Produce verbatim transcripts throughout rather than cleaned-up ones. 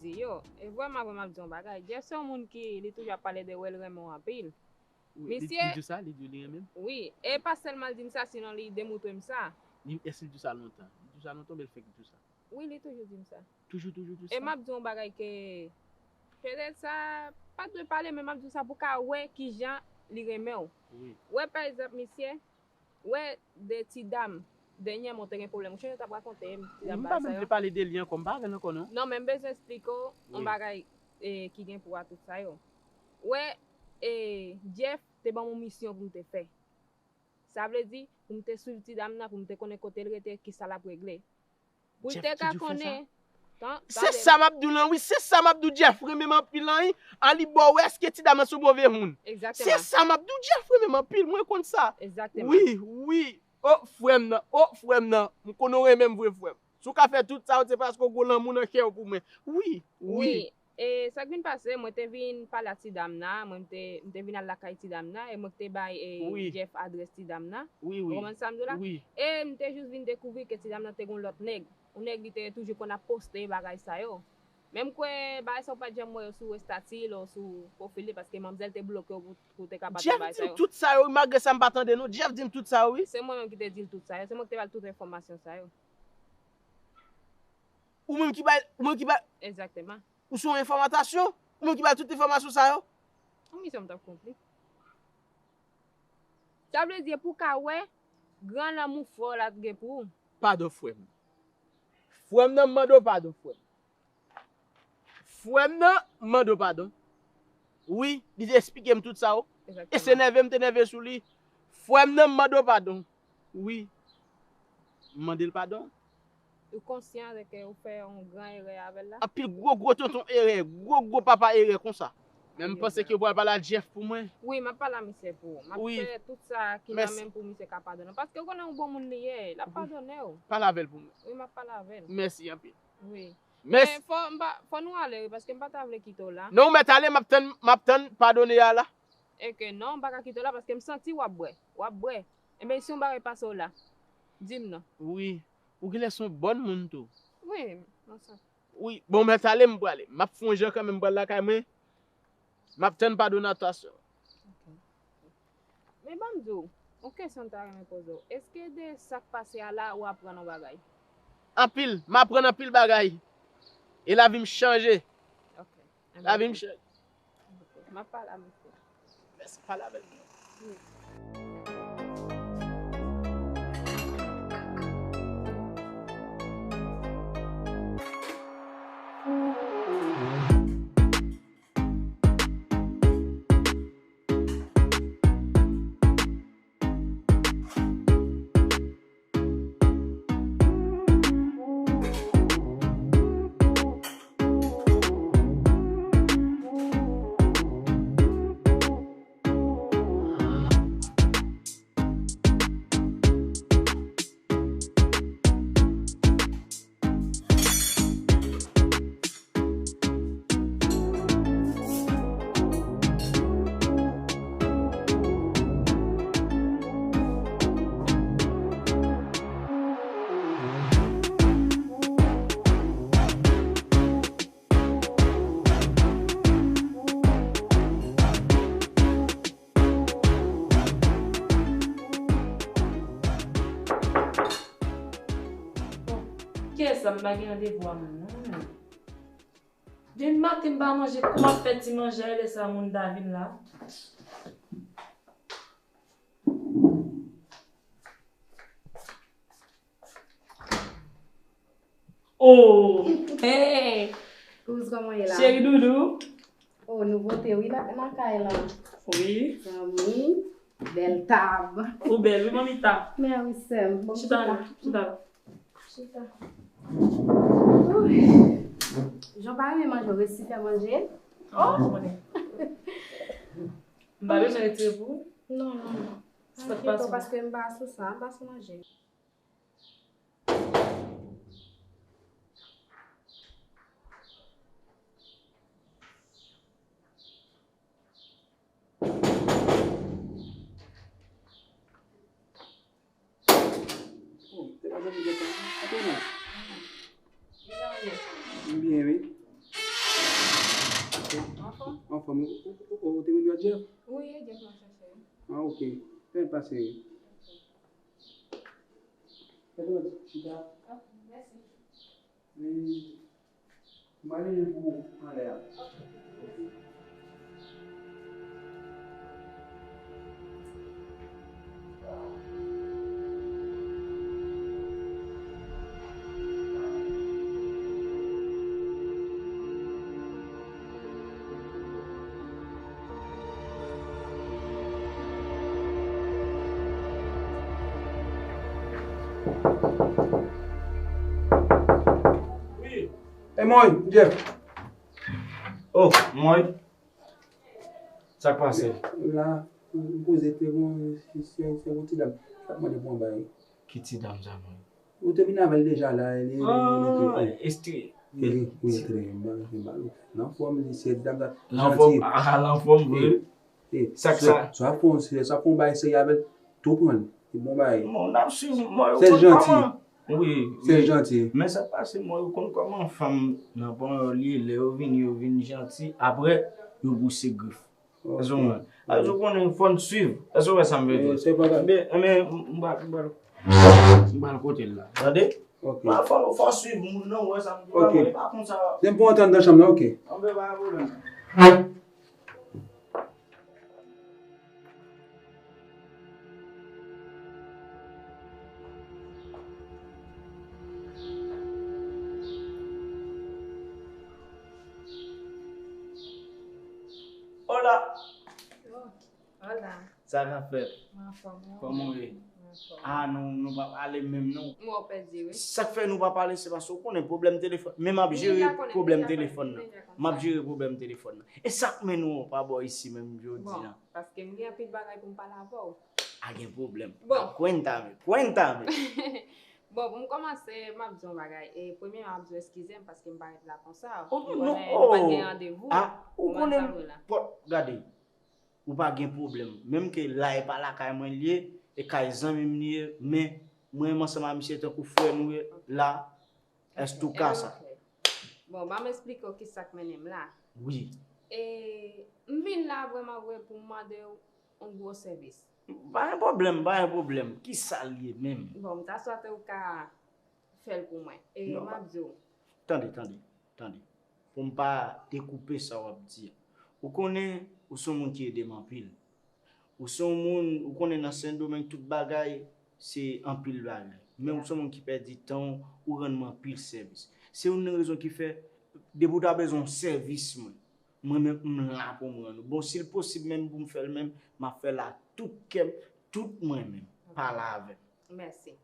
Di yo, e vrèman, vrèman, ap di yon bagay. Jeff se yon moun ki, li toujou ap pale de wè, l renmen w anpil. Wi, li, misye, li di w sa, li di w li renmen m? Wi, e pa sèlman l di m sa, sinon li demoutre m sa. Li, èske li di w sa lontan? Li di w sa lontan, oubyen l fèk di w sa? Wi, li toujou di m sa. Toujou, toujou di w sa? E m ap di w yon bagay ke, petèt sa pa t dwe pale, men m ap di w sa pou w ka wè kijan li renmen w. Wi. Wè, pa egzanp, misye, wè, de ti dam, dènyèman, w te gen pwoblèm. Ou sonje w t ap rakonte m, ti dam, m pa menm vle pale de li ankò, m pa avè l ankò, non. Non, men m bezwen eksplike w yon bagay, e, ki gen pou wè tout sa yo. Wè, e, Jeff te ban m yon misyon pou m te fè. Sa vle di, pou m te swiv ti dam nan, pou m te konnen kote l rete, kisa l ap regle. Pou l te ka konnen. Se sa m ap di w lan, wi, se sa m ap di w, Jeff renmen m anpil lan, wi. An li ba w wè èske ti dam nan se yon move moun. Egzakteman. Se sa m ap di w, Jeff renmen m anpil, mwen konn sa. Egzakteman. Wi, wi. O, frè m nan, o, frè m nan. M konnen w renmen m vre, frè m. Si w ka fè tout sa yo, se paske w gen lanmou nan kè w pou mwen. Wi, wi. Wi. E sa k vin pase, mwen te vin pale ak ti dam nan, mwen m te, m te vin al lakay ti dam nan, e mwen te bay, e, Jeff adrès ti dam nan. Wi, wi. Ou konprann sa m di w la? Wi. E m te jis vin dekouvri ke ti dam nan te gen yon lòt nèg. Yon nèg li te toujou konn ap poste bagay sa yo. Men m kwè bagay sa w pa t janm wè yo sou estati l ou sou pwofil li, paske manmzèl te bloke w pou, pou w te ka pa t wè bagay sa yo. Jeff di m tout sa yo, wi, malgre sa m pa tande non. Jeff di m tout sa yo, wi. Se mwen menm ki te di l tout sa yo, se mwen ki te ba l tout enfòmasyon sa yo. Ou menm ki bay, ou menm ki bay. Egzakteman. Ou se yon enfòmatasyon? Ou menm ki bay tout enfòmasyon sa yo? Yon misyon m t ap konpli. Sa vle di pou w ka wè gran lanmou fò l ap gen pou ou. Padon, frè m. Frè m nan, m mande w padon, frè m. Frè m nan, m mande w padon. Wi, li te eksplike m tout sa yo. E se nève m te nève sou li. Frè m nan, m mande w padon. Wi. M mande l padon. Ou konsyan de ke ou fè yon gran erè avè l la? Anpil gwo, gwo tonton erè, gwo, gwo papa erè konsa. Men m panse ke ou pral pale a Jeff pou mwen. Wi, m ap pale a misye pou ou. M ap fè tout sa ki nan men m pou misye ka padone w. Paske ou konnen yon bon moun li ye, l ap padone w. Pale avè l pou mwen. Wi, m ap pale avè l. Mèsi anpil. Wi. Men fò, m pa, fò nou ale, wi, paske m pa ta vle kite w la. Non, ou mèt ale, m ap tann, m ap tann padone a la. E ke non, m pa ka kite w la, paske m santi w ap bwè. W ap bwè. Enben, si yon bagay pase w la, di m non. Wi. Ou genlè se yon bòn moun tou. Wi, m santi. Wi, bon, m mèt ale, m prale. M ap fè yon jan kanmenm, m pral lakay mwen. M ap tann padonasyon. Ok. Men ban m di w, yon kesyon m ta renmen poze w. Èske de sa k pase a la, ou aprann yon bagay? Anpil. M aprann anpil bagay. E lavi m chanje. Ok. Lavi m chanje. Ok. M ap pale a misye. Mèsi, pale avè l. Bon, kiyès sa? M pa gen randevou a mwen non. Depi maten m pa manje, kòman m ap fè ti manje a, lè sa moun ta vin la? Oh! Hey! Kouz, kòman w ye la? Cheri doudou. Oh, nouvote wi la, nan kay la. Wi. Zanmi, bèl tab. Ou bèl wi, manmi tab. Mèsi, sè m. Bon, chita, chita. Chita. Chita. Ouh. Jan pa renmen manje, w resi fè manje. Oh, m konnen. M pa bezwen retire pou ou? Non, non, non. Sa k pase? Paske m pa sou sa, m pa sou manje. Oh, se pa zanmi gentan. Kote w ye? M byen, wi. Ou te vin wè Jeff? Wi, e Jeff m ap chache. Ah, ok. Fè l pase. Fè l chita. Ok, mèsi. Men, m ale pou anlè a. Ok. Wi. E mwen, Jeff. Oh, mwen. Sa k pase? La, m poze te bon, se, se, se yon ti dam k ap mande pou yon bagay. Ki ti dam sa, mwen? Ou te vin avè l deja la, li, li, li, li, Ah, li, Estri. Wi, wi, Estri, m ba, m ba l. L anfòm, li se dam sa. L anfòm, janti. Ah, l anfòm, vre. E, e, Sa k sa, sa? Sa fè yon, sa fè yon bagay serye avè l, tou pran l. Se bon bagay. Bon, n ap swiv, mwen, yo Sè konn janti. Kòman. Wi, Sè wi. Janti. Men sa k pase, mwen, yo konn kòman fanm nan panyòl ye, lè yo vini, yo vin janti, apre, yo bouse grif. Ok. Èske w konprann? Èske w konnen fò n swiv? Èske w wè sa m vle di? Eh, se pa grave. Men, men, m, m pral, m pral, m pral kote l la. Tande? Ok. Fò, fò, fò swiv moun nan, ou wè sa m di. Ok. E pa konsa. Se m pou antre anndan chanm nan, ok. Anben, pa gen pwoblèm. Hola. Oh, hola. Sa k ap fèt? Mwen anfòm, wi. Kòman w ye? Mwen anfòm. Ah, nou, nou pa pale menm, non. Mwen pèdi, wi. Sa k fè nou pa pale, se paske w konnen pwoblèm telefòn. Men m ap jere pwoblèm telefòn nan. M ap jere pwoblèm telefòn nan. E sa k mennen w pa bò isi menm jodi a? Bon, paske m gen anpil bagay pou m pale avè w. A, gen pwoblèm. Bon. Cuéntame, cuéntame. Bon, pou m kòmanse, m ap di yon bagay. E, premyèman, m ap di w eskize m paske m parèt la konsa. Oh, non, non, oh. Nou pa t gen randevou. Ah, ou konnen, gade, ou pa gen pwoblèm. Menm ke la e pa lakay mwen li ye, e kay zanmi m li ye, men mwen menm ansanm a misye tankou frè nou ye la, èske ou ka sa? Bon, ban m esplike w kisa k mennen m la. Wi. E, m vin la vrèman vre pou m mande w yon gwo sèvis. Pa gen pwoblèm, pa gen pwoblèm. Kisa l ye menm? Bon, m ta swete w ka fè l pou mwen. E m ap di w. Tande, tande, tande. Pou m pa dekoupe sa w ap di a. Ou konnen, ou se yon moun ki ede m anpil. Ou se yon moun, ou konnen nan Sendomeng tout bagay, se anpil bagay. Men ou se yon moun ki pèdi tan w, ou rann mwen anpil sèvis. Se youn nan rezon ki fè, depi w ta bezwen yon sèvis mwen, mwen menm m la pou m rann ou. Bon, si l posib menm pou m fè l menm, m ap fè l ak tout kè m, tout mwen menm. Pale avè m. Mèsi.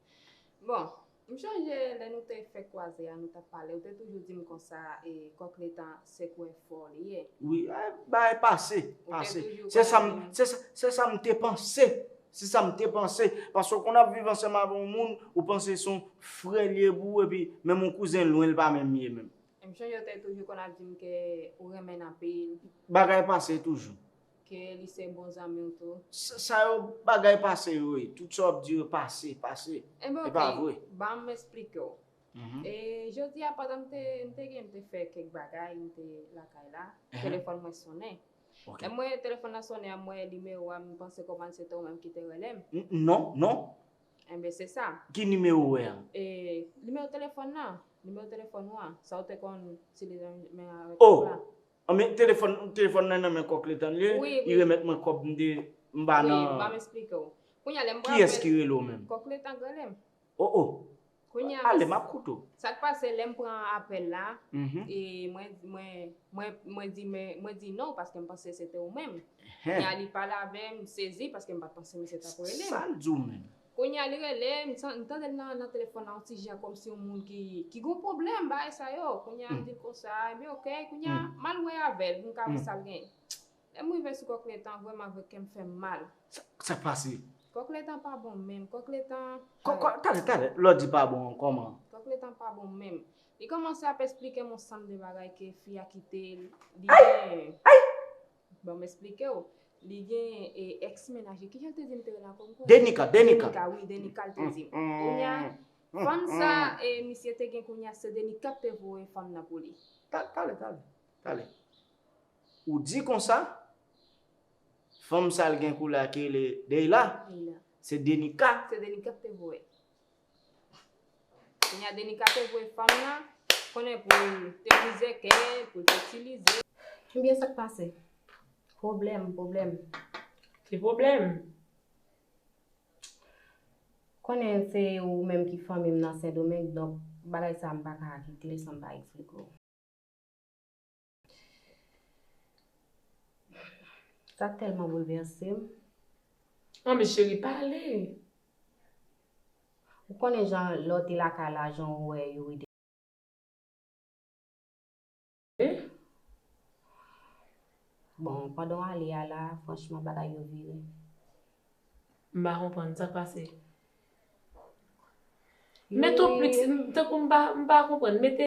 Bon, m chonje lè nou te fè kwaze a, nou t ap pale, ou te toujou di m konsa, e, kòk letan se kwè fò li ye. Wi, e, bagay pase, pase. Se sa m, se sa, se sa m te panse. Se sa m te panse. Paske w konn ap viv ansanm avè yon moun, ou panse se yon frè li ye pou ou, epi menm yon kouzen lwen l pa menm ye menm. M chonje w te toujou konn ap di m ke ou renmen l anpil. Bagay pase toujou. Ke li se bon zanmi w tou. Sa, sa yo bagay pase yo ye. Tout sa w ap di yo pase, pase. E pa vre. Enben, ok, ban m esplike w. Mhm. E jodi a, pandan m te, m te gen, m te fè kèk bagay, m te lakay la, telefòn mwen sonnen. Ok. Lè m wè telefòn nan sonnen, m wè nimewo a, m panse kòman se te ou menm ki te rele m. N-, non, non. Enben, se sa. Ki nimewo w wè a? E, nimewo telefòn nan. Nimewo telefòn ou an. Sa w te konn itilize menm avèk kòk la. Oh! Anben, telefòn, telefòn nan nan men kòk letan l ye, wi, wi, li remèt mwen kòb m te, m ba nan. Wi, ban m esplike w. Kounye a, lè m pran apèl. Kiyès ki rele w menm? Kòk letan k rele m. Oh, oh. Kounye a, ale, m ap koute w. Sa k pase, lè m pran apèl la, mhm, e mwen, mwen, mwen, mwen di, men, mwen di non, paske m panse se te ou menm. Hen. Kounye a, li pale avè m, m sezi, paske m pa t panse misye t ap rele m. Sa l di w menm? Kounye a, li rele m, m tan-, m tande l nan, nan telefòn nan, yon ti jan kòmsi yon moun ki, ki gon pwoblèm, bagay sa yo. Kounye a, m di l konsa, ebyen, ok, kounye a, m al wè avè l, pou m ka wè sa l genyen. Lè m rive sou kòk letan, vrèman vre, kè m fè m mal. Sa, sa k pase? Kòk letan pa bon menm, kòk letan. Kò-, kò-, talè, talè, lè w di pa bon an, kòman? Kòk letan pa bon menm. Li kòmanse ap esplike m yon sanm de bagay ke fi a kite l, li genyen. Ay! Ban m esplike w. Li gen, e, èks mennaj li. Kijan l te di m te rele ankò? Denika, Denika. Denika, wi, Denika l te di m. Kounye a, fanm sa, e, misye te gen kounye a, se Denika k te voye fanm nan pou li. Ta-, talè, talè, talè. Ou di konsa, Fanm sa l gen koulè a ki rele Deyla. Deyla. Se Denika. Se Denika k te voye. Kounye a Denika te voye fanm nan, konnen pou l te brize kè, pou l te itilize. Ebyen, sa k pase? Pwoblèm, pwoblèm. Ki pwoblèm? Konnen se ou menm ki fanmi m nan Sendomeng, donk bagay sa m pa ka kite l san m pa eksplike w. Sa tèlman boulvèse m. Anmè cheri, pale. Ou konnen jan lè w te lakay la, jan w wè yo rete. Bon, pandan w ale a la, franchman, bagay yo vire. M pa konprann sa k pase. Mete w plis, tankou m pa, m pa konprann. Mete